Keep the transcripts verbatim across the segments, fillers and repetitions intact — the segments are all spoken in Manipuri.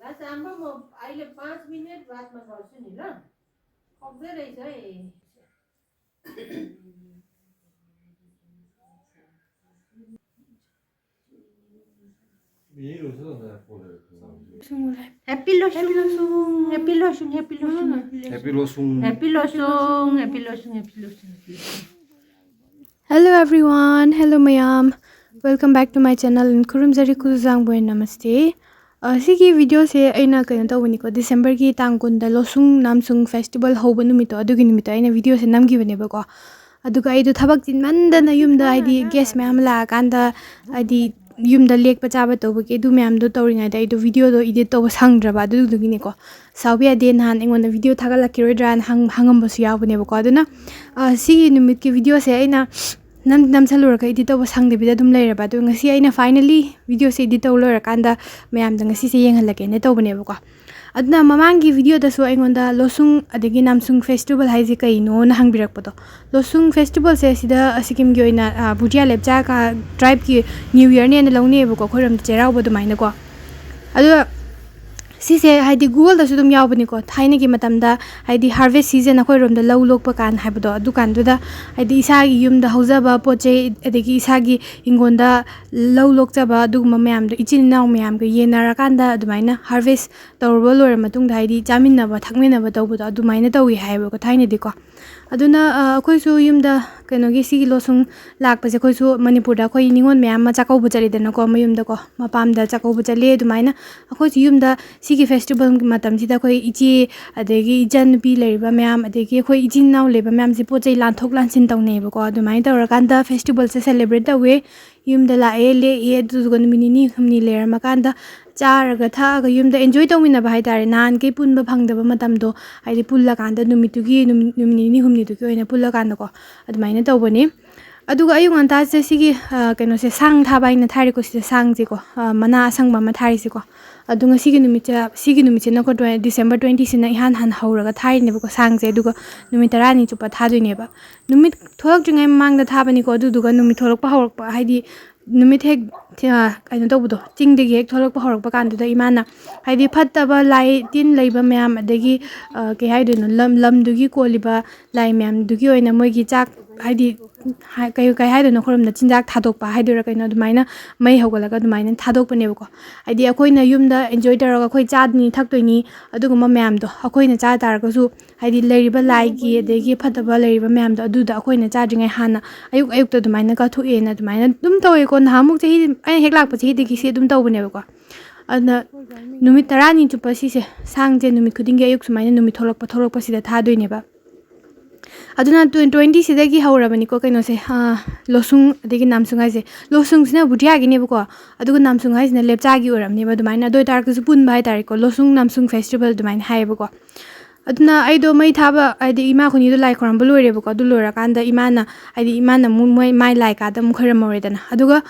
रात आमा, म अहिले पाँच मिनट बादमा गर्छु नि ल। खप्दै रहेछ है। Happy Losung, Happy Losung, Happy Losung, Happy Losung, Happy Losung, Happy Losung, Happy Losung, Happy Losung, Happy Losung. Hello everyone, hello ꯃꯌꯥꯝ, welcome back to my channel and ꯈꯨꯔꯨꯝꯖꯔꯤ ꯈꯨꯖꯥꯡꯕꯨ ꯅꯃꯁꯇꯦ꯫ ꯑ, ꯁꯤꯒꯤ ꯚꯤꯗꯤꯑꯣꯁꯦ ꯑꯩꯅ ꯀꯩꯅꯣ ꯇꯧꯕꯅꯤꯀꯣ, ꯗꯤꯁꯦꯝꯕꯔꯒꯤ ꯇꯥꯡ ꯀꯨꯟꯗ ꯂꯣꯁꯨꯡ ꯅꯥꯝꯁꯨꯡ ꯐꯦꯁꯇꯤꯚꯦꯜ ꯍꯧꯕ ꯅꯨꯃꯤꯠꯇꯣ, ꯑꯗꯨꯒꯤ ꯅꯨꯃꯤꯠꯇꯣ ꯑꯩꯅ ꯚꯤꯗꯤꯑꯣꯁꯦ ꯅꯝꯈꯤꯕꯅꯦꯕꯀꯣ꯫ ꯑꯗꯨꯒ ꯑꯩꯗꯣ ꯊꯕꯛ ꯆꯤꯟꯃꯟꯗꯅ ꯌꯨꯝꯗ, ꯍꯥꯏꯗꯤ, ꯒꯦꯁ ꯃꯌꯥꯝ ꯂꯥꯛꯑꯀꯥꯟꯗ, ꯍꯥꯏꯗꯤ, ꯌꯨꯝꯗ ꯂꯦꯛꯄ ꯆꯥꯕ ꯇꯧꯕꯒꯤ ꯑꯗꯨ ꯃꯌꯥꯝꯗꯣ ꯇꯧꯔꯤꯉꯩꯗ ꯑꯩꯗꯣ ꯚꯤꯗꯤꯑꯣꯗꯣ ꯏꯗꯤꯠ ꯇꯧꯕ ꯁꯪꯗ꯭ꯔꯕ, ꯑꯗꯨꯗꯨꯒꯤꯅꯤꯀꯣ꯫ ꯁꯥꯎꯕ ꯌꯥꯗꯦ, ꯅꯍꯥꯟ ꯑꯩꯉꯣꯟꯗ ꯚꯤꯗꯤꯑꯣ ꯊꯥꯒꯠꯂꯛꯈꯤꯔꯣꯏꯗ꯭ꯔꯥꯅ ꯍꯪ-, ꯍꯪꯉꯝꯕꯁꯨ ꯌꯥꯎꯕꯅꯦꯕꯀꯣ꯫ ꯑꯗꯨꯅ, ꯑ, ꯁꯤꯒꯤ ꯅꯨꯃꯤꯠꯀꯤ ꯚꯤꯗꯤꯑꯣꯁꯦ ꯑꯩꯅ ꯅꯝ-, ꯅꯝꯁꯜꯂꯨꯔꯒ ꯏꯗꯤꯠ ꯇꯧꯕ ꯁꯪꯗꯕꯤꯗ ꯑꯗꯨꯝ ꯂꯩꯔꯕ꯫ ꯑꯗꯣ ꯉꯁꯤ ꯑꯩꯅ finally ꯚꯤꯗꯤꯑꯣꯁꯦ ꯏꯗꯤꯠ ꯇꯧ ꯂꯣꯏꯔꯀꯥꯟꯗ ꯃꯌꯥꯝꯗ ꯉꯁꯤꯁꯦ ꯌꯦꯡꯍꯜꯂꯒꯦꯅ ꯇꯧꯕꯅꯦꯕꯀꯣ꯫ ꯑꯗꯨꯅ ꯃꯃꯥꯡꯒꯤ ꯚꯤꯗꯤꯑꯣꯗꯁꯨ ꯑꯩꯉꯣꯟꯗ ꯂꯣꯁꯨꯡ ꯑꯗꯒꯤ ꯅꯥꯝꯁꯨꯡ ꯐꯦꯁꯇꯤꯚꯦꯜ ꯍꯥꯏꯁꯦ ꯀꯩꯅꯣꯅ ꯍꯪꯕꯤꯔꯛꯄꯗꯣ, ꯂꯣꯁꯨꯡ ꯐꯦꯁꯇꯤꯚꯦꯜꯁꯦ ꯁꯤꯗ ꯁꯤꯛꯀꯤꯝꯒꯤ ꯑꯣꯏꯅ, ꯑ, ꯚꯨꯇꯤꯌꯥ ꯂꯦꯞꯆꯥ ꯀ-, ꯇ꯭ꯔꯥꯏꯕꯀꯤ ꯅ꯭ꯌꯨ ꯌꯔꯅꯦꯅ ꯂꯧꯅꯩꯌꯦꯕꯀꯣ, ꯑꯩꯈꯣꯏꯔꯣꯝꯗ ꯆꯩꯔꯥꯎꯕ ꯑꯗꯨꯃꯥꯏꯅꯀꯣ꯫ ꯑꯗꯣ ꯁꯤꯁꯦ ꯍꯥꯏꯗꯤ ꯒꯨꯒꯜꯗꯁꯨ ꯑꯗꯨꯝ ꯌꯥꯎꯕꯅꯤꯀꯣ, ꯊꯥꯏꯅꯒꯤ ꯃꯇꯝꯗ ꯍꯥꯏꯗꯤ harvest season ꯑꯩꯈꯣꯏꯔꯣꯝꯗ ꯂꯧ ꯂꯣꯛꯄ ꯀꯥꯟ ꯍꯥꯏꯕꯗꯣ, ꯑꯗꯨꯀꯥꯟꯗꯨꯗ ꯍꯥꯏꯗꯤ ꯏꯁꯥꯒꯤ ꯌꯨꯝꯗ ꯍꯧꯖꯕ ꯄꯣꯠ ꯆꯩ ꯑꯗꯒꯤ ꯏꯁꯥꯒꯤ ꯍꯤꯡꯒꯣꯜꯗ ꯂꯧ ꯂꯣꯛꯆꯕ ꯑꯗꯨꯒꯨꯝꯕ ꯃꯌꯥꯝꯗꯣ ꯏꯆꯤꯟ ꯏꯅꯥꯎ ꯃꯌꯥꯝꯒ ꯌꯦꯟꯅꯔꯀꯥꯟꯗ ꯑꯗꯨꯃꯥꯏꯅ harvest ꯇꯧꯔꯕ ꯂꯣꯏꯔ ꯃꯇꯨꯡꯗ ꯍꯥꯏꯗꯤ ꯆꯥꯃꯤꯟꯅꯕ ꯊꯛꯃꯤꯟꯅꯕ ꯇꯧꯕꯗꯣ ꯑꯗꯨꯃꯥꯏꯅ ꯇꯧꯋꯤ ꯍꯥꯏꯌꯦꯕꯀꯣ ꯊꯥꯏꯅꯗꯤꯀꯣ꯫ ꯑꯗꯨꯅ, ꯑ, ꯑꯩꯈꯣꯏꯁꯨ ꯌꯨꯝꯗ ꯀꯩꯅꯣꯒꯤ ꯁꯤꯒꯤ ꯂꯣꯁꯨꯡ ꯂꯥꯛꯄꯁꯦ ꯑꯩꯈꯣꯏꯁꯨ ꯃꯅꯤꯄꯨꯔꯗ ꯑꯩꯈꯣꯏ ꯅꯤꯉꯣꯜ ꯃꯌꯥꯝ ꯑꯃ ꯆꯥꯛꯀꯧꯕ ꯆꯠꯂꯤꯗꯅꯀꯣ, ꯃꯌꯨꯝꯗꯀꯣ, ꯃꯄꯥꯝꯗ ꯆꯥꯛꯀꯧꯕ ꯆꯠꯂꯤ꯫ ꯑꯗꯨꯃꯥꯏꯅ ꯑꯩꯈꯣꯏꯁꯨ ꯌꯨꯝꯗ ꯁꯤꯒꯤ ꯐꯦꯁꯇꯤꯚꯦꯜ ꯃꯇꯝꯁꯤꯗ ꯑꯩꯈꯣꯏ ꯏꯆꯦ ꯑꯗꯒꯤ ꯏꯆꯟꯅꯨꯄꯤ ꯂꯩꯔꯤꯕ ꯃꯌꯥꯝ ꯑꯗꯒꯤ ꯑꯩꯈꯣꯏ ꯏꯆꯤꯟ ꯏꯅꯥꯎ ꯂꯩꯕ ꯃꯌꯥꯝꯁꯦ ꯄꯣꯠ ꯆꯩ ꯂꯥꯟꯊꯣꯛ ꯂꯥꯟꯁꯤꯟ ꯇꯧꯅꯩꯌꯦꯕꯀꯣ꯫ ꯑꯗꯨꯃꯥꯏꯅ ꯇꯧꯔꯀꯥꯟꯗ ꯐꯦꯁꯇꯤꯚꯦꯜꯁꯦ ꯁꯦꯂꯦꯕ꯭ꯔꯦꯠ ꯇꯧꯋꯦ꯫ ꯌꯨꯝꯗ ꯂꯥꯛꯑꯦ, ꯂꯦꯛꯑꯦ, ꯑꯗꯨꯗꯨꯒ ꯅꯨꯃꯤꯠ ꯅꯤꯅꯤ ꯍꯨꯝꯅꯤ ꯂꯩꯔꯝꯃꯀꯥꯟꯗ ꯆꯥꯔꯒ ꯊꯛꯑꯒ ꯌꯨꯝꯗ ꯑꯦꯟꯖꯣꯏ ꯇꯧꯃꯤꯟꯅꯕ ꯍꯥꯏꯇꯥꯔꯦ꯫ ꯅꯍꯥꯟꯈꯩ ꯄꯨꯟꯕ ꯐꯪꯗꯕ ꯃꯇꯝꯗꯣ ꯍꯥꯏꯗꯤ ꯄꯨꯜꯂꯀꯥꯟꯗ ꯅꯨꯃꯤꯠꯇꯨꯒꯤ, ꯅꯨꯃꯤꯠ, ꯅꯨꯃꯤꯠ ꯅꯤꯅꯤ ꯍꯨꯝꯅꯤꯗꯨꯒꯤ ꯑꯣꯏꯅ ꯄꯨꯜꯂꯀꯥꯟꯗꯀꯣ ꯑꯗꯨꯃꯥꯏꯅ ꯇꯧꯕꯅꯤ꯫ ꯑꯗꯨꯒ ꯑꯌꯨꯛ ꯉꯟꯇꯥꯁꯦ ꯁꯤꯒꯤ, ꯑ, ꯀꯩꯅꯣꯁꯦ, ꯁꯥꯡ ꯊꯥꯕ ꯍꯥꯏꯅ ꯊꯥꯔꯤꯀꯣ, ꯁꯤꯗ ꯁꯥꯡꯁꯦꯀꯣ, ꯑ, ꯃꯅꯥ ꯑꯁꯪꯕ ꯑꯃ ꯊꯥꯔꯤꯁꯦꯀꯣ꯫ ꯑꯗꯣ ꯉꯁꯤꯒꯤ ꯅꯨꯃꯤꯠꯁꯦ, ꯁꯤꯒꯤ ꯅꯨꯃꯤꯠꯁꯤꯅꯀꯣ, twen-, December twenty ꯁꯤꯅ ꯏꯍꯥꯟ ꯍꯥꯟꯅ ꯍꯧꯔꯒ ꯊꯥꯔꯤꯅꯦꯕꯀꯣ, ꯁꯥꯡꯁꯦ꯫ ꯑꯗꯨꯒ ꯅꯨꯃꯤꯠ ꯇꯔꯥꯅꯤ ꯆꯨꯞꯄ ꯊꯥꯗꯣꯏꯅꯦꯕ꯫ ꯅꯨꯃꯤꯠ ꯊꯣꯛꯂꯛꯇ꯭ꯔꯤꯉꯩ ꯃꯃꯥꯡꯗ ꯊꯥꯕꯅꯤꯀꯣ, ꯑꯗꯨꯗꯨꯒ ꯅꯨꯃꯤꯠ ꯊꯣꯛꯂꯛꯄ ꯍꯧꯔꯛꯄ, ꯍꯥꯏꯗꯤ ꯅꯨꯃꯤꯠ ꯍꯦꯛ ꯊꯤ-, ꯑ, ꯀꯩꯅꯣ ꯇꯧꯕꯗꯣ, ꯆꯤꯡꯗꯒꯤ ꯍꯦꯛ ꯊꯣꯛꯂꯛꯄ ꯍꯧꯔꯛꯄ ꯀꯥꯟꯗꯨꯗ ꯏꯃꯥꯅ, ꯍꯥꯏꯗꯤ ꯐꯠꯇꯕ ꯂꯥꯏ ꯇꯤꯟ ꯂꯩꯕ ꯃꯌꯥꯝ, ꯑꯗꯒꯤ, ꯑ, ꯀꯩ ꯍꯥꯏꯗꯣꯏꯅꯣ, ꯂꯝ, ꯂꯝꯗꯨꯒꯤ ꯀꯣꯜꯂꯤꯕ ꯂꯥꯏ ꯃꯌꯥꯝꯗꯨꯒꯤ ꯑꯣꯏꯅ ꯃꯣꯏꯒꯤ ꯆꯥꯛ, ꯍꯥꯏꯗꯤ ꯍꯥꯏ-, ꯀꯩ, ꯀꯩ ꯍꯥꯏꯗꯣꯏꯅꯣ, ꯑꯩꯈꯣꯏꯔꯣꯝꯗ ꯆꯤꯟꯖꯥꯛ ꯊꯥꯗꯣꯛꯄ ꯍꯥꯏꯗꯣꯏꯔꯥ ꯀꯩꯅꯣ, ꯑꯗꯨꯃꯥꯏꯅ ꯃꯩ ꯍꯧꯒꯠꯂꯒ ꯑꯗꯨꯃꯥꯏꯅ ꯊꯥꯗꯣꯛꯄꯅꯦꯕꯀꯣ꯫ ꯍꯥꯏꯗꯤ ꯑꯩꯈꯣꯏꯅ ꯌꯨꯝꯗ enjoy ꯇꯧꯔꯒ ꯑꯩꯈꯣꯏ ꯆꯥꯗꯣꯏꯅꯤ ꯊꯛꯇꯣꯏꯅꯤ ꯑꯗꯨꯒꯨꯝꯕ ꯃꯌꯥꯝꯗꯣ ꯑꯩꯈꯣꯏꯅ ꯆꯥ ꯇꯥꯔꯒꯁꯨ, ꯍꯥꯏꯗꯤ ꯂꯩꯔꯤꯕ ꯂꯥꯏꯒꯤ ꯑꯗꯒꯤ ꯐꯠꯇꯕ ꯂꯩꯔꯤꯕ ꯃꯌꯥꯝꯗꯣ ꯑꯗꯨꯗ ꯑꯩꯈꯣꯏꯅ ꯆꯥꯗ꯭ꯔꯤꯉꯩ ꯍꯥꯟꯅ ꯑꯌꯨꯛ ꯑꯌꯨꯛꯇ ꯑꯗꯨꯃꯥꯏꯅ ꯀꯠꯊꯣꯛꯑꯦꯅ ꯑꯗꯨꯃꯥꯏꯅ ꯑꯗꯨꯝ ꯇꯧꯋꯦꯀꯣ꯫ ꯅꯍꯥꯟꯃꯨꯛ ꯆꯍꯤ, ꯑꯩꯅ ꯍꯦꯛ ꯂꯥꯛꯄ ꯆꯍꯤꯗꯒꯤ ꯁꯤ ꯑꯗꯨꯝ ꯇꯧꯕꯅꯦꯕꯀꯣ꯫ ꯑꯗꯨꯅ ꯅꯨꯃꯤꯠ ꯇꯔꯥꯅꯤ ꯆꯨꯞꯄ ꯁꯤꯁꯦ, ꯁꯥꯡꯁꯦ ꯅꯨꯃꯤꯠ ꯈꯨꯗꯤꯡꯒꯤ ꯑꯌꯨꯛ ꯁꯨꯃꯥꯏꯅ ꯅꯨꯃꯤꯠ ꯊꯣꯛꯂꯛꯄ ꯊꯣꯛꯂꯛꯄꯁꯤꯗ ꯊꯥꯗꯣꯏꯅꯦꯕ꯫ ꯑꯗꯨꯅ twen-, twenty ꯁꯤꯗꯒꯤ ꯍꯧꯔꯕꯅꯤꯀꯣ ꯀꯩꯅꯣꯁꯦ, ꯑꯥ, ꯂꯣꯁꯨꯡ ꯑꯗꯒꯤ ꯅꯥꯝꯁꯨꯡ ꯍꯥꯏꯁꯦ꯫ ꯂꯣꯁꯨꯡꯁꯤꯅ ꯕꯨꯙꯤꯌꯥꯒꯤꯅꯦꯕꯀꯣ, ꯑꯗꯨꯒ ꯅꯥꯝꯁꯨꯡ ꯍꯥꯏꯁꯤꯅ ꯂꯦꯞꯆꯥꯒꯤ ꯑꯣꯏꯔꯝꯅꯦꯕ꯫ ꯑꯗꯨꯃꯥꯏꯅ ꯑꯗꯨ ꯑꯣꯏꯇꯥꯔꯒꯁꯨ ꯄꯨꯟꯕ ꯍꯥꯏꯇꯥꯔꯦꯀꯣ, ꯂꯣꯁꯨꯡ ꯅꯥꯝꯁꯨꯡ festival ꯑꯗꯨꯃꯥꯏꯅ ꯍꯥꯏꯌꯦꯕꯀꯣ꯫ ꯑꯗꯨꯅ ꯑꯩꯗꯣ ꯃꯩ ꯊꯥꯕ, ꯍꯥꯏꯗꯤ ꯏꯃꯥ ꯈꯨꯅꯤꯗꯣ ꯂꯥꯏ ꯈꯣꯏꯔꯝꯕ ꯂꯣꯏꯔꯦꯕꯀꯣ꯫ ꯑꯗꯨ ꯂꯣꯏꯔꯀꯥꯟꯗ ꯏꯃꯥꯅ, ꯍꯥꯏꯗꯤ ꯏꯃꯥꯅ ꯑꯃꯨꯛ ꯃꯣꯏ ꯃꯥꯏ ꯂꯥꯏ ꯀꯥꯗ ꯑꯃꯨꯛ ꯈꯣꯏꯔꯝꯍꯧꯔꯦꯗꯅ꯫ ꯑꯗꯨꯒ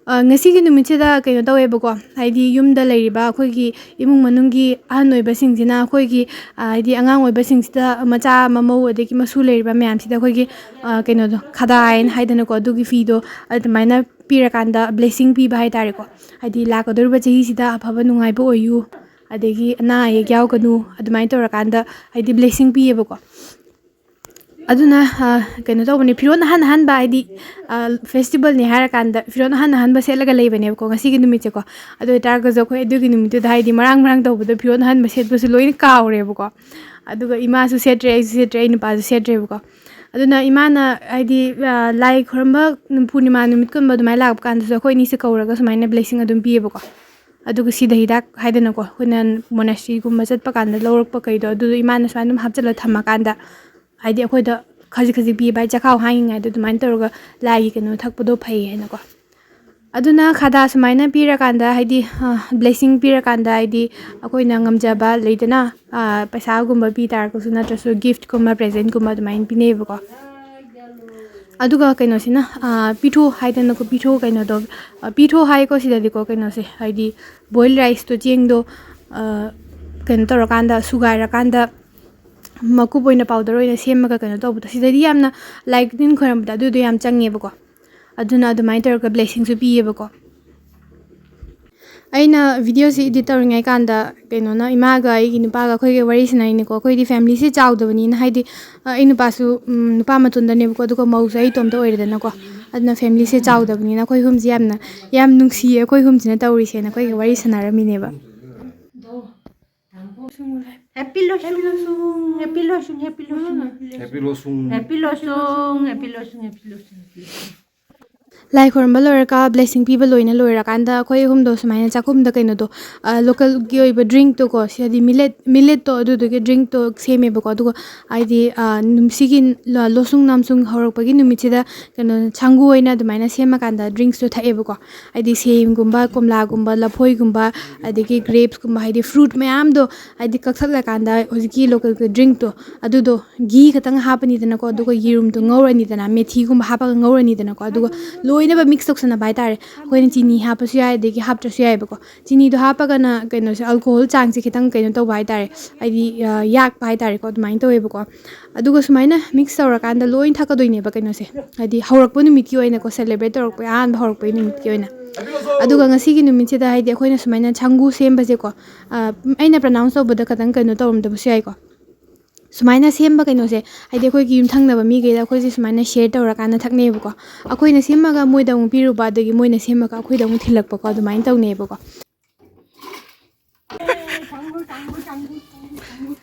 ꯑ, ꯉꯁꯤꯒꯤ ꯅꯨꯃꯤꯠꯁꯤꯗ ꯀꯩꯅꯣ ꯇꯧꯋꯦꯕꯀꯣ, ꯍꯥꯏꯗꯤ ꯌꯨꯝꯗ ꯂꯩꯔꯤꯕ ꯑꯩꯈꯣꯏꯒꯤ ꯏꯃꯨꯡ ꯃꯅꯨꯡꯒꯤ ꯑꯍꯟ ꯑꯣꯏꯕꯁꯤꯡꯁꯤꯅ ꯑꯩꯈꯣꯏꯒꯤ, ꯑ, ꯍꯥꯏꯗꯤ ꯑꯉꯥꯡ ꯑꯣꯏꯕꯁꯤꯡꯁꯤꯗ, ꯃꯆꯥ ꯃꯃꯧ ꯑꯗꯒꯤ ꯃꯁꯨ ꯂꯩꯔꯤꯕ ꯃꯌꯥꯝꯁꯤꯗ ꯑꯩꯈꯣꯏꯒꯤ, ꯑ, ꯀꯩꯅꯣꯗꯣ, ꯈꯗꯥ ꯍꯥꯏꯅ ꯍꯥꯏꯗꯅꯀꯣ, ꯑꯗꯨꯒꯤ ꯐꯤꯗꯣ ꯑꯗꯨꯃꯥꯏꯅ ꯄꯤꯔꯀꯥꯟꯗ blessing ꯄꯤꯕ ꯍꯥꯏꯇꯥꯔꯦꯀꯣ꯫ ꯍꯥꯏꯗꯤ ꯂꯥꯛꯀꯗꯧꯔꯤꯕ ꯆꯍꯤꯁꯤꯗ ꯑꯐꯕ ꯅꯨꯡꯉꯥꯏꯕ ꯑꯣꯏꯌꯨ, ꯑꯗꯒꯤ ꯑꯅꯥ ꯑꯌꯦꯛ ꯌꯥꯎꯒꯅꯨ, ꯑꯗꯨꯃꯥꯏꯅ ꯇꯧꯔꯀꯥꯟꯗ ꯍꯥꯏꯗꯤ blessing ꯄꯤꯌꯦꯕꯀꯣ꯫ ꯑꯗꯨꯅ, ꯑ, ꯀꯩꯅꯣ ꯇꯧꯕꯅꯦ, ꯐꯤꯔꯣꯜ ꯑꯍꯟ ꯑꯍꯟꯕ, ꯍꯥꯏꯗꯤ, ꯑ, festivalꯅꯦ ꯍꯥꯏꯔꯀꯥꯟꯗ ꯐꯤꯔꯣꯜ ꯑꯍꯟ ꯑꯍꯟꯕ ꯁꯦꯠꯂꯒ ꯂꯩꯕꯅꯦꯕꯀꯣ ꯉꯁꯤꯒꯤ ꯅꯨꯃꯤꯠꯁꯦꯀꯣ꯫ ꯑꯗꯨ ꯑꯣꯏꯇꯥꯔꯒꯁꯨ ꯑꯩꯈꯣꯏ ꯑꯗꯨꯒꯤ ꯅꯨꯃꯤꯠꯇꯨꯗ, ꯍꯥꯏꯗꯤ, ꯃꯔꯥꯡ ꯃꯔꯥꯡ ꯇꯧꯕꯗ ꯐꯤꯔꯣꯜ ꯑꯍꯟꯕ ꯁꯦꯠꯄꯁꯨ ꯂꯣꯏꯅ ꯀꯥꯎꯔꯦꯕꯀꯣ꯫ ꯑꯗꯨꯒ ꯏꯃꯥꯁꯨ ꯁꯦꯠꯇ꯭ꯔꯦ, ꯑꯩꯁꯨ ꯁꯦꯠꯇ꯭ꯔꯦ, ꯑꯩ ꯅꯨꯄꯥꯁꯨ ꯁꯦꯠꯇ꯭ꯔꯦꯕꯀꯣ꯫ ꯑꯗꯨꯅ ꯏꯃꯥꯅ, ꯍꯥꯏꯗꯤ, ꯑ, ꯂꯥꯏ ꯈꯨꯔꯨꯝꯕ ꯄꯨꯔꯅꯤꯃꯥ ꯅꯨꯃꯤꯠꯀꯨꯝꯕ ꯑꯗꯨꯃꯥꯏꯅ ꯂꯥꯛꯄ ꯀꯥꯟꯗꯁꯨ ꯑꯩꯈꯣꯏ ꯑꯅꯤꯁꯦ ꯀꯧꯔꯒ ꯁꯨꯃꯥꯏꯅ blessing ꯑꯗꯨꯝ ꯄꯤꯌꯦꯕꯀꯣ꯫ ꯑꯗꯨꯒ ꯁꯤꯗ ꯍꯤꯗꯥꯛ ꯍꯥꯏꯗꯅꯀꯣ, ꯑꯩꯈꯣꯏꯅ monasteryꯒꯨꯝꯕ ꯆꯠꯄ ꯀꯥꯟꯗ ꯂꯧꯔꯛꯄ ꯀꯩꯗꯣ, ꯑꯗꯨꯗꯣ ꯏꯃꯥꯅ ꯁꯨꯃꯥꯏꯅ ꯑꯗꯨꯝ ꯍꯥꯞꯆꯤꯜꯂ ꯊꯝꯃꯀꯥꯟꯗ, ꯍꯥꯏꯗꯤ ꯑꯩꯈꯣꯏꯗ ꯈꯖꯤꯛ ꯈꯖꯤꯛ ꯄꯤꯕ ꯍꯥꯏꯗꯤ ꯆꯈꯥꯎ ꯍꯥꯡꯉꯤꯉꯩꯗ ꯑꯗꯨꯃꯥꯏꯅ ꯇꯧꯔꯒ ꯂꯥꯏꯒꯤ ꯀꯩꯅꯣ ꯊꯛꯄꯗꯣ ꯐꯩ ꯍꯥꯏꯅꯀꯣ꯫ ꯑꯗꯨꯅ ꯈꯗꯥ ꯁꯨꯃꯥꯏꯅ ꯄꯤꯔꯀꯥꯟꯗ, ꯍꯥꯏꯗꯤ, ꯑ, blessing ꯄꯤꯔꯀꯥꯟꯗ, ꯍꯥꯏꯗꯤ ꯑꯩꯈꯣꯏꯅ ꯉꯝꯖꯕ ꯂꯩꯗꯅ, ꯑ, ꯄꯩꯁꯥꯒꯨꯝꯕ ꯄꯤ ꯇꯥꯔꯒꯁꯨ, ꯅꯠꯇ꯭ꯔꯁꯨ giftꯀꯨꯝꯕ, presentꯀꯨꯝꯕ ꯑꯗꯨꯃꯥꯏꯅ ꯄꯤꯅꯩꯌꯦꯕꯀꯣ꯫ ꯑꯗꯨꯒ ꯀꯩꯅꯣꯁꯤꯅ, ꯑꯥ, ꯄꯤꯊꯣ ꯍꯥꯏꯗꯅꯀꯣ, ꯄꯤꯊꯣ ꯀꯩꯅꯣꯗꯣ, ꯑꯥ, ꯄꯤꯊꯣ ꯍꯥꯏꯀꯣ ꯁꯤꯗꯗꯤꯀꯣ, ꯀꯩꯅꯣꯁꯦ, ꯍꯥꯏꯗꯤ boil riceꯇꯣ, ꯆꯦꯡꯗꯣ, ꯑꯥ, ꯀꯩꯅꯣ ꯇꯧꯔꯀꯥꯟꯗ, ꯁꯨꯒꯥꯏꯔꯀꯥꯟꯗ ꯃꯀꯨꯞ ꯑꯣꯏꯅ powder ꯑꯣꯏꯅ ꯁꯦꯝꯃꯒ ꯀꯩꯅꯣ ꯇꯧꯕꯗꯣ, ꯁꯤꯗꯗꯤ ꯌꯥꯝꯅ ꯂꯥꯏ ꯇꯤꯟ ꯈꯣꯏꯔꯝꯕꯗꯣ ꯑꯗꯨꯗꯣ ꯌꯥꯝ ꯆꯪꯉꯦꯕꯀꯣ꯫ ꯑꯗꯨꯅ ꯑꯗꯨꯃꯥꯏꯅ ꯇꯧꯔꯒ blessingꯁꯨ ꯄꯤꯌꯦꯕꯀꯣ꯫ ꯑꯩꯅ videoꯁꯤ edit ꯇꯧꯔꯤꯉꯩ ꯀꯥꯟꯗ ꯀꯩꯅꯣꯅ, ꯏꯃꯥꯒ ꯑꯩꯒꯤ ꯅꯨꯄꯥꯒ ꯑꯩꯈꯣꯏꯒ ꯋꯥꯔꯤ ꯁꯥꯟꯅꯔꯤꯅꯤꯀꯣ꯫ ꯑꯩꯈꯣꯏꯗꯤ familyꯁꯦ ꯆꯥꯎꯗꯕꯅꯤꯅ, ꯍꯥꯏꯗꯤ, ꯑ, ꯑꯩ ꯅꯨꯄꯥꯁꯨ, ꯎꯝ, ꯅꯨꯄꯥ ꯃꯇꯣꯟꯗꯅꯦꯕꯀꯣ, ꯑꯗꯨꯒ ꯃꯧꯁꯨ ꯑꯩ ꯏꯇꯣꯝꯇ ꯑꯣꯏꯔꯦꯗꯅꯀꯣ꯫ ꯑꯗꯨꯅ familyꯁꯦ ꯆꯥꯎꯗꯕꯅꯤꯅ ꯑꯩꯈꯣꯏ ꯑꯍꯨꯝꯁꯦ ꯌꯥꯝꯅ, ꯌꯥꯝ ꯅꯨꯡꯁꯤꯌꯦ ꯑꯩꯈꯣꯏ ꯑꯍꯨꯝꯁꯤꯅ ꯇꯧꯔꯤꯁꯦꯅ ꯑꯩꯈꯣꯏꯒ ꯋꯥꯔꯤ ꯁꯥꯟꯅꯔꯝꯃꯤꯅꯦꯕ꯫ Happy Losung, happy Losung, happy Losung, happy Losung, happy Losung, happy Losung, happy Losung, happy Losung, happy Losung, happy Losung. ꯂꯥꯏ ꯈꯣꯏꯔꯝꯕ ꯂꯣꯏꯔꯒ, blessing ꯄꯤꯕ ꯂꯣꯏꯅ ꯂꯣꯏꯔꯀꯥꯟꯗ, ꯑꯩꯈꯣꯏ ꯑꯍꯨꯝꯗꯣ ꯁꯨꯃꯥꯏꯅ ꯆꯥꯛꯈꯨꯝꯗ ꯀꯩꯅꯣꯗꯣ, ꯑ, localꯒꯤ ꯑꯣꯏꯕ drinkꯇꯣꯀꯣ, ꯁꯤꯗꯗꯤ millet, milletꯇꯣ, ꯑꯗꯨꯗꯨꯒꯤ drinkꯇꯣ ꯁꯦꯝꯃꯦꯕꯀꯣ꯫ ꯑꯗꯨꯒ ꯍꯥꯏꯗꯤ, ꯑ, ꯅꯨꯝ-, ꯁꯤꯒꯤ ꯂ-, ꯂꯣꯁꯨꯡ ꯅꯥꯝꯁꯨꯡ ꯍꯧꯔꯛꯄꯒꯤ ꯅꯨꯃꯤꯠꯁꯤꯗ ꯀꯩꯅꯣ, ꯁꯪꯒꯨ ꯑꯣꯏꯅ ꯑꯗꯨꯃꯥꯏꯅ ꯁꯦꯝꯃꯀꯥꯟꯗ drinkꯁꯇꯣ ꯊꯛꯑꯦꯕꯀꯣ꯫ ꯍꯥꯏꯗꯤ ꯁꯦꯝꯒꯨꯝꯕ, ꯀꯣꯝꯂꯥꯒꯨꯝꯕ, ꯂꯐꯣꯏꯒꯨꯝꯕ, ꯑꯗꯒꯤ grapesꯀꯨꯝꯕ, ꯍꯥꯏꯗꯤ fruit ꯃꯌꯥꯝꯗꯣ, ꯍꯥꯏꯗꯤ ꯀꯛꯊꯠꯂꯀꯥꯟꯗ ꯍꯧꯖꯤꯛꯀꯤ localꯒꯤ drinkꯇꯣ, ꯑꯗꯨꯗꯣ ꯘꯤ ꯈꯛꯇꯪ ꯍꯥꯞꯄꯅꯤꯗꯅꯀꯣ, ꯑꯗꯨꯒ ꯌꯦꯔꯨꯝꯗꯣ ꯉꯧꯔꯅꯤꯗꯅ, ꯃꯦꯊꯤꯒꯨꯝꯕ ꯍꯥꯞꯄꯒ ꯉꯧꯔꯅꯤꯗꯅꯀꯣ, ꯑꯗꯨꯒ ꯂꯣꯏꯅꯕ mix ꯇꯧꯁꯟꯅꯕ ꯍꯥꯏꯇꯥꯔꯦ꯫ ꯑꯩꯈꯣꯏꯅ ꯆꯤꯅꯤ ꯍꯥꯞꯄꯁꯨ ꯌꯥꯏ, ꯑꯗꯒꯤ ꯍꯥꯞꯇ꯭ꯔꯁꯨ ꯌꯥꯏꯑꯕꯀꯣ꯫ ꯆꯤꯅꯤꯗꯣ ꯍꯥꯞꯄꯒꯅ ꯀꯩꯅꯣꯁꯦ, alcohol ꯆꯥꯡꯁꯦ ꯈꯤꯇꯪ ꯀꯩꯅꯣ ꯇꯧꯕ ꯍꯥꯏꯇꯥꯔꯦ, ꯍꯥꯏꯗꯤ, ꯑ, ꯌꯥꯛꯄ ꯍꯥꯏꯇꯥꯔꯦꯀꯣ, ꯑꯗꯨꯃꯥꯏꯅ ꯇꯧꯋꯦꯕꯀꯣ꯫ ꯑꯗꯨꯒ ꯁꯨꯃꯥꯏꯅ mix ꯇꯧꯔꯀꯥꯟꯗ ꯂꯣꯏ ꯊꯛꯀꯗꯣꯏꯅꯦꯕ ꯀꯩꯅꯣꯁꯦ, ꯍꯥꯏꯗꯤ ꯍꯧꯔꯛꯄ ꯅꯨꯃꯤꯠꯀꯤ ꯑꯣꯏꯅꯀꯣ, celebrate ꯇꯧꯔꯛꯄ ꯑꯍꯥꯟꯕ ꯍꯧꯔꯛꯄꯒꯤ ꯅꯨꯃꯤꯠꯀꯤ ꯑꯣꯏꯅ꯫ ꯑꯗꯨꯒ ꯉꯁꯤꯒꯤ ꯅꯨꯃꯤꯠꯁꯤꯗ ꯍꯥꯏꯗꯤ ꯑꯩꯈꯣꯏꯅ ꯁꯨꯃꯥꯏꯅ ꯁꯪꯒꯨ ꯁꯦꯝꯕꯁꯦꯀꯣ, ꯑ, ꯑꯩꯅ pronounce ꯇꯧꯕꯗ ꯈꯤꯇꯪ ꯀꯩꯅꯣ ꯇꯧꯔꯝꯗꯕꯁꯨ ꯌꯥꯏꯀꯣ꯫ ꯁꯨꯃꯥꯏꯅ ꯁꯦꯝꯕ ꯀꯩꯅꯣꯁꯦ, ꯍꯥꯏꯗꯤ ꯑꯩꯈꯣꯏꯒꯤ ꯌꯨꯝꯊꯪꯅꯕ ꯃꯤꯈꯩꯗ ꯑꯩꯈꯣꯏꯁꯦ ꯁꯨꯃꯥꯏꯅ share ꯇꯧꯔꯀꯥꯟꯗ ꯊꯛꯅꯩꯌꯦꯕꯀꯣ꯫ ꯑꯩꯈꯣꯏꯅ ꯁꯦꯝꯃꯒ ꯃꯣꯏꯗ ꯑꯃꯨꯛ ꯄꯤꯔꯨꯕ, ꯑꯗꯒꯤ ꯃꯣꯏꯅ ꯁꯦꯝꯃꯒ ꯑꯩꯈꯣꯏꯗ ꯑꯃꯨꯛ ꯊꯤꯜꯂꯛꯄꯀꯣ, ꯑꯗꯨꯃꯥꯏꯅ ꯇꯧꯅꯩꯌꯦꯕꯀꯣ꯫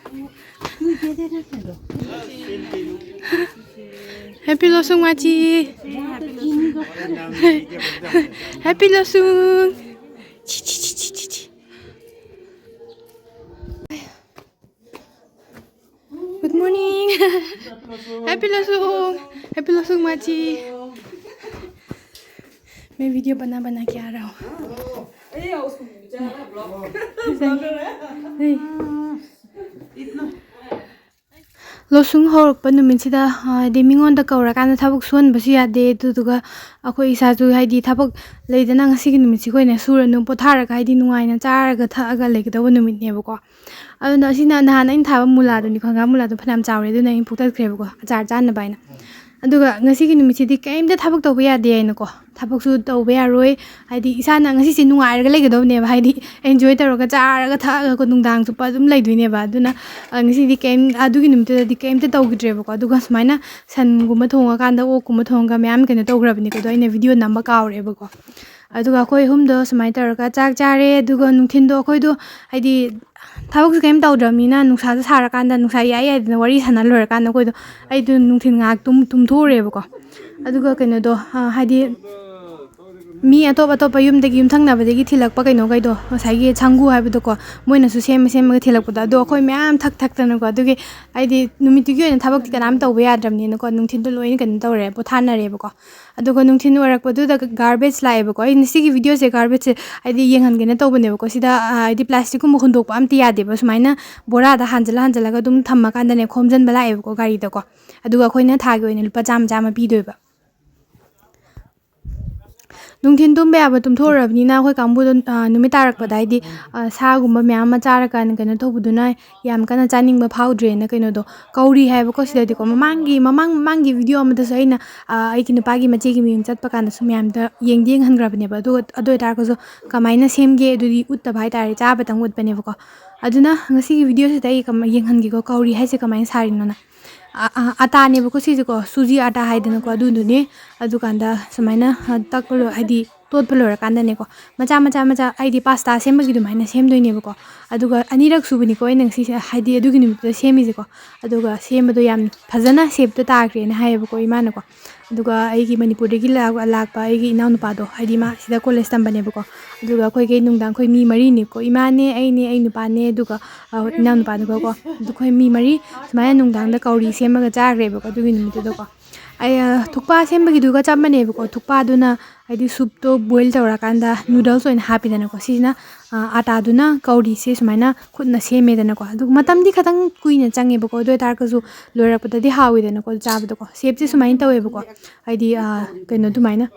Happy Losung ꯃꯥꯆꯤ꯫ Happy Losung꯫ Good morning. Happy Losung. Happy Losung माची। मैं video बना बना के आ रहा हूँ। नहीं। ꯂꯣꯁꯨꯡ ꯍꯧꯔꯛꯄ ꯅꯨꯃꯤꯠꯁꯤꯗ, ꯍꯥꯏꯗꯤ, ꯃꯤꯉꯣꯟꯗ ꯀꯧꯔꯀꯥꯟꯗ ꯊꯕꯛ ꯁꯨꯍꯟꯕꯁꯨ ꯌꯥꯗꯦ꯫ ꯑꯗꯨꯗꯨꯒ ꯑꯩꯈꯣꯏ ꯏꯁꯥꯁꯨ, ꯍꯥꯏꯗꯤ, ꯊꯕꯛ ꯂꯩꯗꯅ, ꯉꯁꯤꯒꯤ ꯅꯨꯃꯤꯠꯁꯤꯒꯤ ꯑꯣꯏꯅ ꯁꯨꯔꯅꯨ, ꯄꯣꯊꯥꯔꯒ, ꯍꯥꯏꯗꯤ, ꯅꯨꯡꯉꯥꯏꯅ ꯆꯥꯔꯒ ꯊꯛꯑꯒ ꯂꯩꯒꯗꯧꯕ ꯅꯨꯃꯤꯠꯅꯦꯕꯀꯣ꯫ ꯑꯗꯨꯅ ꯑꯁꯤꯅ ꯅꯍꯥꯟ ꯑꯩꯅ ꯊꯥꯕ ꯃꯨꯂꯥꯗꯨꯅꯤ, ꯍꯪꯒꯥꯝ ꯃꯨꯂꯥꯗꯣ ꯐꯅꯌꯥꯝ ꯆꯥꯎꯔꯦ, ꯑꯗꯨꯅ ꯑꯩꯅ ꯄꯨꯊꯠꯈ꯭ꯔꯦꯕꯀꯣ, ꯑꯆꯥꯔ ꯆꯥꯅꯕ ꯍꯥꯏꯅ꯫ ꯑꯗꯨꯒ ꯉꯁꯤꯒꯤ ꯅꯨꯃꯤꯠꯁꯤꯗꯤ ꯀꯩꯝꯇ ꯊꯕꯛ ꯇꯧꯕ ꯌꯥꯗꯦ ꯍꯥꯏꯅꯀꯣ, ꯊꯕꯛꯁꯨ ꯇꯧꯕ ꯌꯥꯔꯣꯏ꯫ ꯍꯥꯏꯗꯤ, ꯏꯁꯥꯅ ꯉꯁꯤꯁꯦ ꯅꯨꯡꯉꯥꯏꯔꯒ ꯂꯩꯒꯗꯕꯅꯦꯕ, ꯍꯥꯏꯗꯤ, ꯑꯦꯟꯖꯣꯏ ꯇꯧꯔꯒ ꯆꯥꯔꯒ ꯊꯛꯑꯒꯀꯣ, ꯅꯨꯡꯗꯥꯡ ꯆꯨꯞꯄ ꯑꯗꯨꯝ ꯂꯩꯗꯣꯏꯅꯦꯕ꯫ ꯑꯗꯨꯅ, ꯑ, ꯉꯁꯤꯗꯤ ꯀꯩꯝ, ꯑꯗꯨꯒꯤ ꯅꯨꯃꯤꯠꯇꯨꯗꯗꯤ ꯀꯩꯝꯇ ꯇꯧꯈꯤꯗ꯭ꯔꯦꯕꯀꯣ꯫ ꯑꯗꯨꯒ ꯁꯨꯃꯥꯏꯅ ꯁꯟꯒꯨꯝꯕ ꯊꯣꯡꯉꯀꯥꯟꯗ, ꯑꯣꯛꯀꯨꯝꯕ ꯊꯣꯡꯉꯒ ꯃꯌꯥꯝ ꯀꯩꯅꯣ ꯇꯧꯈ꯭ꯔꯕꯅꯤꯀꯣ, ꯑꯗꯣ ꯑꯩꯅ ꯚꯤꯗꯤꯑꯣ ꯅꯝꯕ ꯀꯥꯎꯔꯦꯕꯀꯣ꯫ ꯑꯗꯨꯒ ꯑꯩꯈꯣꯏ ꯑꯍꯨꯝꯗꯣ ꯁꯨꯃꯥꯏꯅ ꯇꯧꯔꯒ ꯆꯥꯛ ꯆꯥꯔꯦ꯫ ꯑꯗꯨꯒ ꯅꯨꯡꯊꯤꯟꯗꯣ ꯑꯩꯈꯣꯏꯗꯣ, ꯍꯥꯏꯗꯤ, ꯊꯕꯛꯁꯨ ꯀꯩꯝ ꯇꯧꯗ꯭ꯔꯕꯅꯤꯅ, ꯅꯨꯡꯁꯥꯁꯨ ꯁꯥꯔꯀꯥꯟꯗ, ꯅꯨꯡꯁꯥ ꯌꯥꯏ ꯌꯥꯏꯗꯅ ꯋꯥꯔꯤ ꯁꯥꯟꯅ ꯂꯣꯏꯔꯀꯥꯟꯗ, ꯑꯩꯈꯣꯏꯗꯣ, ꯑꯩꯗꯣ ꯅꯨꯡꯊꯤꯟ ꯉꯥꯏꯍꯥꯛ ꯇꯨꯝ-, ꯇꯨꯝꯊꯣꯛꯎꯔꯦꯕꯀꯣ꯫ ꯑꯗꯨꯒ ꯀꯩꯅꯣꯗꯣ, ꯑ, ꯍꯥꯏꯗꯤ, ꯃꯤ ꯑꯇꯣꯞ ꯑꯇꯣꯞꯄ ꯌꯨꯝꯗꯒꯤ, ꯌꯨꯝꯊꯪꯅꯕꯗꯒꯤ ꯊꯤꯜꯂꯛꯄ ꯀꯩꯅꯣꯈꯩꯗꯣ, ꯉꯁꯥꯏꯒꯤ ꯁꯪꯒꯨ ꯍꯥꯏꯕꯗꯣꯀꯣ, ꯃꯣꯏꯅꯁꯨ ꯁꯦꯝꯃ ꯁꯦꯝꯃꯒ ꯊꯤꯜꯂꯛꯄꯗꯣ, ꯑꯗꯣ ꯑꯩꯈꯣꯏ ꯃꯌꯥꯝ ꯊꯛ ꯊꯛꯇꯅꯀꯣ, ꯑꯗꯨꯒꯤ, ꯍꯥꯏꯗꯤ, ꯅꯨꯃꯤꯠꯇꯨꯒꯤ ꯑꯣꯏꯅ ꯊꯕꯛꯇꯤ ꯀꯅꯥꯝ ꯇꯧꯕ ꯌꯥꯗ꯭ꯔꯕꯅꯤꯅꯀꯣ, ꯅꯨꯡꯊꯤꯟꯗꯣ ꯂꯣꯏꯅ ꯀꯩꯅꯣ ꯇꯧꯔꯦ, ꯄꯣꯊꯥꯅꯔꯦꯕꯀꯣ꯫ ꯑꯗꯨꯒ ꯅꯨꯡꯊꯤꯟ ꯑꯣꯏꯔꯛꯄꯗꯨꯗ ꯒꯥꯔꯕꯦꯖ ꯂꯥꯛꯑꯦꯕꯀꯣ꯫ ꯑꯩ ꯉꯁꯤꯒꯤ ꯚꯤꯗꯤꯑꯣꯁꯦ ꯒꯥꯔꯕꯦꯖꯁꯦ, ꯍꯥꯏꯗꯤ, ꯌꯦꯡꯍꯟꯒꯦꯅ ꯇꯧꯕꯅꯦꯕꯀꯣ꯫ ꯁꯤꯗ, ꯑ, ꯍꯥꯏꯗꯤ, ꯄ꯭ꯂꯥꯁꯇꯤꯛꯀꯨꯝꯕ ꯍꯨꯟꯗꯣꯛꯄ ꯑꯝꯇ ꯌꯥꯗꯦꯕ꯫ ꯁꯨꯃꯥꯏꯅ ꯕꯣꯔꯥꯗ ꯍꯥꯟꯖꯜꯂ ꯍꯥꯟꯖꯜꯂꯒ ꯑꯗꯨꯝ ꯊꯝꯃꯀꯥꯟꯗꯅꯦ, ꯈꯣꯝꯖꯟꯕ ꯂꯥꯛꯑꯦꯕꯀꯣ ꯒꯥꯔꯤꯗꯀꯣ꯫ ꯑꯗꯨꯒ ꯑꯩꯈꯣꯏꯅ ꯊꯥꯒꯤ ꯑꯣꯏꯅ ꯂꯨꯄꯥ ꯆꯥꯝꯃ ꯆꯥꯝꯃ ꯄꯤꯗꯣꯏꯕ꯫ ꯅꯨꯡꯊꯤꯟ ꯇꯨꯝꯕ ꯌꯥꯕ ꯇꯨꯝꯊꯣꯛꯎꯔꯕꯅꯤꯅ, ꯑꯩꯈꯣꯏ ꯀꯥꯡꯕꯨꯗꯣ, ꯑ, ꯅꯨꯃꯤꯠ ꯇꯥꯔꯛꯄꯗ, ꯍꯥꯏꯗꯤ, ꯑ, ꯁꯥꯒꯨꯝꯕ ꯃꯌꯥꯝ ꯑꯃ ꯆꯥꯔꯀꯥꯟꯗ ꯀꯩꯅꯣ ꯇꯧꯕꯗꯨꯅ ꯌꯥꯝ ꯀꯟꯅ ꯆꯥꯅꯤꯡꯕ ꯐꯥꯎꯗ꯭ꯔꯦꯅ, ꯀꯩꯅꯣꯗꯣ, ꯀꯧꯔꯤ ꯍꯥꯏꯕꯀꯣ ꯁꯤꯗꯗꯤꯀꯣ꯫ ꯃꯃꯥꯡꯒꯤ, ꯃꯃꯥꯡ ꯃꯃꯥꯡꯒꯤ ꯚꯤꯗꯤꯑꯣ ꯑꯃꯗꯁꯨ ꯑꯩꯅ, ꯑ, ꯑꯩꯒꯤ ꯅꯨꯄꯥꯒꯤ ꯃꯆꯦꯒꯤ ꯃꯌꯨꯝ ꯆꯠꯄ ꯀꯥꯟꯗꯁꯨ ꯃꯌꯥꯝꯗ ꯌꯦꯡꯗꯤ ꯌꯦꯡꯍꯟꯈ꯭ꯔꯕꯅꯦꯕ꯫ ꯑꯗꯨꯒ, ꯑꯗꯨ ꯑꯣꯏꯇꯥꯔꯒꯁꯨ ꯀꯃꯥꯏꯅ ꯁꯦꯝꯒꯦ ꯑꯗꯨꯗꯤ ꯎꯠꯇꯕ ꯍꯥꯏꯇꯥꯔꯦ, ꯆꯥꯕꯇꯪ ꯎꯠꯄꯅꯦꯕꯀꯣ꯫ ꯑꯗꯨꯅ ꯉꯁꯤꯒꯤ ꯚꯤꯗꯤꯑꯣꯁꯤꯗ ꯑꯩ ꯀꯃ-, ꯌꯦꯡꯍꯟꯒꯦꯀꯣ, ꯀꯧꯔꯤ ꯍꯥꯏꯁꯦ ꯀꯃꯥꯏꯅ ꯁꯥꯔꯤꯅꯣꯅ꯫ ꯑ-, ꯑ-, ꯑꯇꯥꯅꯦꯕꯀꯣ ꯁꯤꯁꯦꯀꯣ, ꯁꯨꯖꯤ ꯑꯇꯥ ꯍꯥꯏꯗꯅꯀꯣ, ꯑꯗꯨꯗꯨꯅꯦ꯫ ꯑꯗꯨꯀꯥꯟꯗ ꯁꯨꯃꯥꯏꯅ, ꯑ, ꯇꯛꯄ ꯂꯣꯏ-, ꯍꯥꯏꯗꯤ ꯇꯣꯠꯄ ꯂꯣꯏꯔꯀꯥꯟꯗꯅꯦꯀꯣ, ꯃꯆꯥ ꯃꯆꯥ ꯃꯆꯥ, ꯍꯥꯏꯗꯤ ꯄꯥꯁꯇꯥ ꯁꯦꯝꯕꯒꯤ ꯑꯗꯨꯃꯥꯏꯅ ꯁꯦꯝꯗꯣꯏꯅꯦꯕꯀꯣ꯫ ꯑꯗꯨꯒ ꯑꯅꯤꯔꯛ ꯁꯨꯕꯅꯤꯀꯣ ꯑꯩꯅ ꯉꯁꯤꯁꯦ, ꯍꯥꯏꯗꯤ ꯑꯗꯨꯒꯤ ꯅꯨꯃꯤꯠꯇꯨꯗ ꯁꯦꯝꯃꯤꯁꯦꯀꯣ꯫ ꯑꯗꯨꯒ ꯁꯦꯝꯕꯗꯣ ꯌꯥꯝ ꯐꯖꯅ ꯁꯦꯞꯇ ꯇꯥꯈ꯭ꯔꯦꯅ ꯍꯥꯏꯌꯦꯕꯀꯣ ꯏꯃꯥꯅꯀꯣ꯫ ꯑꯗꯨꯒ ꯑꯩꯒꯤ ꯃꯅꯤꯄꯨꯔꯗꯒꯤ ꯂꯥꯛ-, ꯂꯥꯛꯄ ꯑꯩꯒꯤ ꯏꯅꯥꯎꯅꯨꯄꯥꯗꯣ, ꯍꯥꯏꯗꯤ ꯃꯥ ꯁꯤꯗ ꯀꯣꯂꯦꯖ ꯇꯝꯕꯅꯦꯕꯀꯣ꯫ ꯑꯗꯨꯒ ꯑꯩꯈꯣꯏꯒꯤ ꯅꯨꯡꯗꯥꯡ, ꯑꯩꯈꯣꯏ ꯃꯤ ꯃꯔꯤꯅꯤꯀꯣ, ꯏꯃꯥꯅꯦ, ꯑꯩꯅꯦ, ꯑꯩ ꯅꯨꯄꯥꯅꯦ, ꯑꯗꯨꯒ, ꯑ, ꯏꯅꯥꯎꯅꯨꯄꯥꯗꯨꯒꯀꯣ꯫ ꯑꯗꯨ ꯑꯩꯈꯣꯏ ꯃꯤ ꯃꯔꯤ ꯁꯨꯃꯥꯏꯅ ꯅꯨꯡꯗꯥꯡꯗ ꯀꯧꯔꯤ ꯁꯦꯝꯃꯒ ꯆꯥꯈ꯭ꯔꯦꯕꯀꯣ ꯑꯗꯨꯒꯤ ꯅꯨꯃꯤꯠꯇꯨꯗꯀꯣ꯫ ꯑꯩ, ꯑ, ꯊꯨꯛꯄꯥ ꯁꯦꯝꯕꯒꯤꯗꯨꯒ ꯆꯞ ꯃꯥꯟꯅꯩꯕꯀꯣ꯫ ꯊꯨꯛꯄꯥꯗꯨꯅ ꯍꯥꯏꯗꯤ ꯁꯨꯞꯇꯣ ꯕꯣꯏꯜ ꯇꯧꯔꯀꯥꯟꯗ ꯅꯨꯗꯜꯁ ꯑꯣꯏꯅ ꯍꯥꯞꯄꯤꯗꯅꯀꯣ꯫ ꯁꯤꯁꯤꯅ, ꯑ, ꯑꯥꯇꯥꯗꯨꯅ ꯀꯧꯔꯤꯁꯦ ꯁꯨꯃꯥꯏꯅ ꯈꯨꯠꯅ ꯁꯦꯝꯃꯦꯗꯅꯀꯣ꯫ ꯑꯗꯨ ꯃꯇꯝꯗꯤ ꯈꯤꯇꯪ ꯀꯨꯏꯅ ꯆꯪꯉꯦꯕꯀꯣ꯫ ꯑꯗꯨ ꯑꯣꯏꯇꯥꯔꯒꯁꯨ ꯂꯣꯏꯔꯛꯄꯗꯗꯤ ꯍꯥꯎꯋꯤꯗꯅꯀꯣ ꯆꯥꯕꯗꯀꯣ꯫ ꯁꯦꯞꯁꯦ ꯁꯨꯃꯥꯏꯅ ꯇꯧꯋꯦꯕꯀꯣ꯫ ꯍꯥꯏꯗꯤ, ꯑ, ꯀꯩꯅꯣ ꯑꯗꯨꯃꯥꯏꯅ,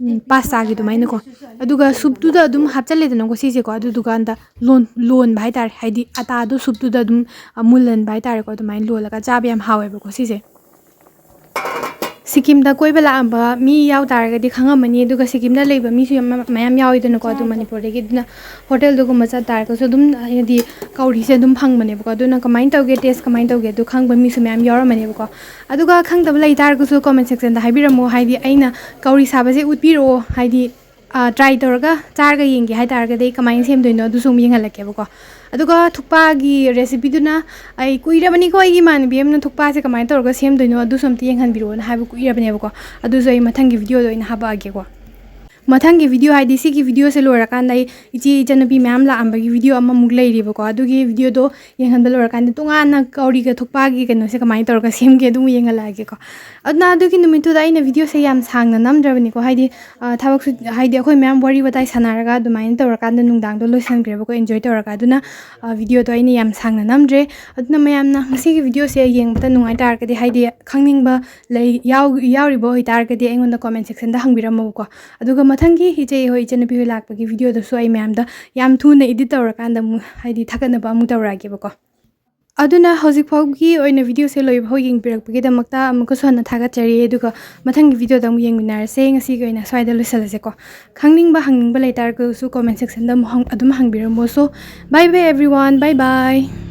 ꯎꯝ, ꯄꯥꯁꯇꯥꯒꯤ ꯑꯗꯨꯃꯥꯏꯅꯀꯣ꯫ ꯑꯗꯨꯒ ꯁꯨꯞꯇꯨꯗ ꯑꯗꯨꯝ ꯍꯥꯞꯆꯜꯂꯦꯗꯅꯀꯣ ꯁꯤꯁꯦꯀꯣ꯫ ꯑꯗꯨꯗꯨꯀꯥꯟꯗ ꯂꯣꯟ-, ꯂꯣꯟꯕ ꯍꯥꯏꯇꯥꯔꯦ꯫ ꯍꯥꯏꯗꯤ ꯑꯥꯇꯥꯗꯣ ꯁꯨꯞꯇꯨꯗ ꯑꯗꯨꯝ, ꯑ, ꯃꯨꯜꯍꯟꯕ ꯍꯥꯏꯇꯥꯔꯦꯀꯣ꯫ ꯑꯗꯨꯃꯥꯏꯅ ꯂꯣꯜꯂꯒ ꯆꯥꯕ ꯌꯥꯝ ꯍꯥꯎꯋꯦꯕꯀꯣ ꯁꯤꯁꯦ꯫ ꯁꯤꯀꯤꯝꯗ ꯀꯣꯏꯕ ꯂꯥꯛꯑꯝꯕ ꯃꯤ ꯌꯥꯎ ꯇꯥꯔꯒꯗꯤ ꯈꯪꯉꯝꯃꯅꯤ꯫ ꯑꯗꯨꯒ ꯁꯤꯀꯤꯝꯗ ꯂꯩꯕ ꯃꯤꯁꯨ ꯌꯥꯝ, ꯃꯌꯥꯝ ꯌꯥꯎꯋꯤꯗꯅꯀꯣ꯫ ꯑꯗꯨ ꯃꯅꯤꯄꯨꯔꯗꯒꯤ꯫ ꯑꯗꯨꯅ ꯍꯣꯇꯦꯜꯗꯨꯒꯨꯝꯕ ꯆꯠ ꯇꯥꯔꯒꯁꯨ ꯑꯗꯨꯝ ꯍꯥꯏꯗꯤ ꯀꯧꯔꯤꯁꯦ ꯑꯗꯨꯝ ꯐꯪꯕꯅꯦꯕꯀꯣ꯫ ꯑꯗꯨꯅ ꯀꯃꯥꯏꯅ ꯇꯧꯒꯦ, ꯇꯦꯁ ꯀꯃꯥꯏꯅ ꯇꯧꯒꯦ ꯑꯗꯨ ꯈꯪꯕ ꯃꯤꯁꯨ ꯃꯌꯥꯝ ꯌꯥꯎꯔꯝꯃꯅꯦꯕꯀꯣ꯫ ꯑꯗꯨꯒ ꯈꯪꯗꯕ ꯂꯩ ꯇꯥꯔꯒꯁꯨ ꯀꯣꯃꯦꯟ ꯁꯦꯛꯁꯟꯗ ꯍꯥꯏꯕꯤꯔꯝꯃꯣ꯫ ꯍꯥꯏꯗꯤ ꯑꯩꯅ ꯀꯧꯔꯤ ꯁꯥꯕꯁꯦ ꯎꯠꯄꯤꯔꯛꯑꯣ꯫ ꯍꯥꯏꯗꯤ, ꯑ, ꯇ꯭ꯔꯥꯏ ꯇꯧꯔꯒ ꯆꯥꯔꯒ ꯌꯦꯡꯒꯦ ꯍꯥꯏ ꯇꯥꯔꯒꯗꯤ ꯑꯩ ꯀꯃꯥꯏꯅ ꯁꯦꯝꯗꯣꯏꯅꯣ ꯑꯗꯨꯁꯨ ꯑꯃꯨꯛ ꯌꯦꯡꯍꯜꯂꯛꯀꯦꯕꯀꯣ꯫ ꯑꯗꯨꯒ ꯊꯨꯛꯄꯥꯒꯤ ꯔꯦꯁꯤꯄꯤꯗꯨꯅ ꯑꯩ ꯀꯨꯏꯔꯕꯅꯤꯀꯣ, ꯑꯩꯒꯤ ꯏꯃꯥꯟꯅꯕꯤ ꯑꯃꯅ ꯊꯨꯛꯄꯥꯁꯦ ꯀꯃꯥꯏꯅ ꯇꯧꯔꯒ ꯁꯦꯝꯗꯣꯏꯅꯣ ꯑꯗꯨꯁꯨ ꯑꯝꯇ ꯌꯦꯡꯍꯟꯕꯤꯔꯛꯑꯣꯅ ꯍꯥꯏꯕ ꯀꯨꯏꯔꯕꯅꯦꯕꯀꯣ꯫ ꯑꯗꯨꯁꯨ ꯑꯩ ꯃꯊꯪꯒꯤ ꯚꯤꯗꯤꯑꯣꯗ ꯑꯣꯏꯅ ꯍꯥꯞꯄꯛꯑꯒꯦꯀꯣ꯫ ꯃꯊꯪꯒꯤ ꯚꯤꯗꯤꯑꯣ ꯍꯥꯏꯗꯤ ꯁꯤꯒꯤ ꯚꯤꯗꯤꯑꯣꯁꯦ ꯂꯣꯏꯔꯀꯥꯟꯗ ꯑꯩ ꯏꯆꯦ ꯏꯆꯟꯅꯨꯄꯤ ꯃꯌꯥꯝ ꯂꯥꯛꯑꯝꯕꯒꯤ ꯚꯤꯗꯤꯑꯣ ꯑꯃꯃꯨꯛ ꯂꯩꯔꯤꯕꯀꯣ꯫ ꯑꯗꯨꯒꯤ ꯚꯤꯗꯤꯑꯣꯗꯣ ꯌꯦꯡꯍꯟꯕ ꯂꯣꯏꯔꯀꯥꯟꯗ ꯇꯣꯉꯥꯟꯅ ꯀꯧꯔꯤꯒ ꯊꯨꯛꯄꯥꯒꯤ ꯀꯩꯅꯣꯁꯦ ꯀꯃꯥꯏꯅ ꯇꯧꯔꯒ ꯁꯦꯝꯒꯦ ꯑꯗꯨ ꯑꯃꯨꯛ ꯌꯦꯡꯍꯜꯂꯛꯑꯒꯦꯀꯣ꯫ ꯑꯗꯨꯅ ꯑꯗꯨꯒꯤ ꯅꯨꯃꯤꯠꯇꯨꯗ ꯑꯩꯅ ꯚꯤꯗꯤꯑꯣꯁꯦ ꯌꯥꯝ ꯁꯥꯡꯅ ꯅꯝꯗ꯭ꯔꯕꯅꯤꯀꯣ꯫ ꯍꯥꯏꯗꯤ, ꯑ, ꯊꯕꯛꯁꯨ, ꯍꯥꯏꯗꯤ ꯑꯩꯈꯣꯏ ꯃꯌꯥꯝ ꯋꯥꯔꯤ ꯋꯥꯇꯥꯏ ꯁꯥꯟꯅꯔꯒ ꯑꯗꯨꯃꯥꯏꯅ ꯇꯧꯔꯀꯥꯟꯗ ꯅꯨꯡꯗꯥꯡꯗꯣ ꯂꯣꯏꯁꯤꯟꯈ꯭ꯔꯦꯕꯀꯣ, ꯑꯦꯟꯖꯣꯏ ꯇꯧꯔꯒ꯫ ꯑꯗꯨꯅ, ꯑ, ꯚꯤꯗꯤꯑꯣꯗꯣ ꯑꯩꯅ ꯌꯥꯝ ꯁꯥꯡꯅ ꯅꯝꯗ꯭ꯔꯦ꯫ ꯑꯗꯨꯅ ꯃꯌꯥꯝꯅ ꯉꯁꯤꯒꯤ ꯚꯤꯗꯤꯑꯣꯁꯦ ꯌꯦꯡꯕꯗ ꯅꯨꯡꯉꯥꯏ ꯇꯥꯔꯒꯗꯤ, ꯍꯥꯏꯗꯤ ꯈꯪꯅꯤꯡꯕ ꯂꯩ, ꯌꯥꯎ-, ꯌꯥꯎꯔꯤꯕ ꯑꯣꯏꯇꯥꯔꯒꯗꯤ ꯑꯩꯉꯣꯟꯗ ꯀꯣꯃꯦꯟ ꯁꯦꯛꯁꯟꯗ ꯍꯪꯕꯤꯔꯝꯃꯣꯀꯣ꯫ ꯑꯗꯨꯒ ꯃꯊꯪꯒꯤ ꯏꯆꯦ ꯍꯣꯏ, ꯏꯆꯟꯅꯨꯄꯤ ꯍꯣꯏ ꯂꯥꯛꯄꯒꯤ ꯚꯤꯗꯤꯑꯣꯗꯁꯨ ꯑꯩ ꯃꯌꯥꯝꯗ ꯌꯥꯝ ꯊꯨꯅ ꯏꯗꯤꯠ ꯇꯧꯔꯀꯥꯟꯗ ꯑꯃꯨꯛ, ꯍꯥꯏꯗꯤ ꯊꯥꯒꯠꯅꯕ ꯑꯃꯨꯛ ꯇꯧꯔꯛꯑꯒꯦꯕꯀꯣ꯫ ꯑꯗꯨꯅ ꯍꯧꯖꯤꯛ ꯐꯥꯎꯒꯤ ꯑꯣꯏꯅ ꯚꯤꯗꯤꯑꯣꯁꯦ ꯂꯣꯏꯕ ꯐꯥꯎ ꯌꯦꯡꯕꯤꯔꯛꯄꯒꯤꯗꯃꯛꯇ ꯑꯃꯨꯛꯀꯁꯨ ꯍꯟꯅ ꯊꯥꯒꯠꯆꯔꯤ꯫ ꯑꯗꯨꯒ ꯃꯊꯪꯒꯤ ꯚꯤꯗꯤꯑꯣꯗ ꯑꯃꯨꯛ ꯌꯦꯡꯃꯤꯟꯅꯔꯁꯦ꯫ ꯉꯁꯤꯒꯤ ꯑꯣꯏꯅ ꯁ꯭ꯋꯥꯏꯗ ꯂꯣꯏꯁꯤꯜꯂꯁꯦꯀꯣ꯫ ꯈꯪꯅꯤꯡꯕ ꯍꯪꯅꯤꯡꯕ ꯂꯩꯇꯥꯔꯒꯁꯨ ꯀꯣꯃꯦꯟ ꯁꯦꯛꯁꯟꯗ ꯑꯃꯨꯛ ꯍꯪ-, ꯑꯗꯨꯝ ꯍꯪꯕꯤꯔꯝꯃꯣ꯫ So, bye bye everyone, bye bye꯫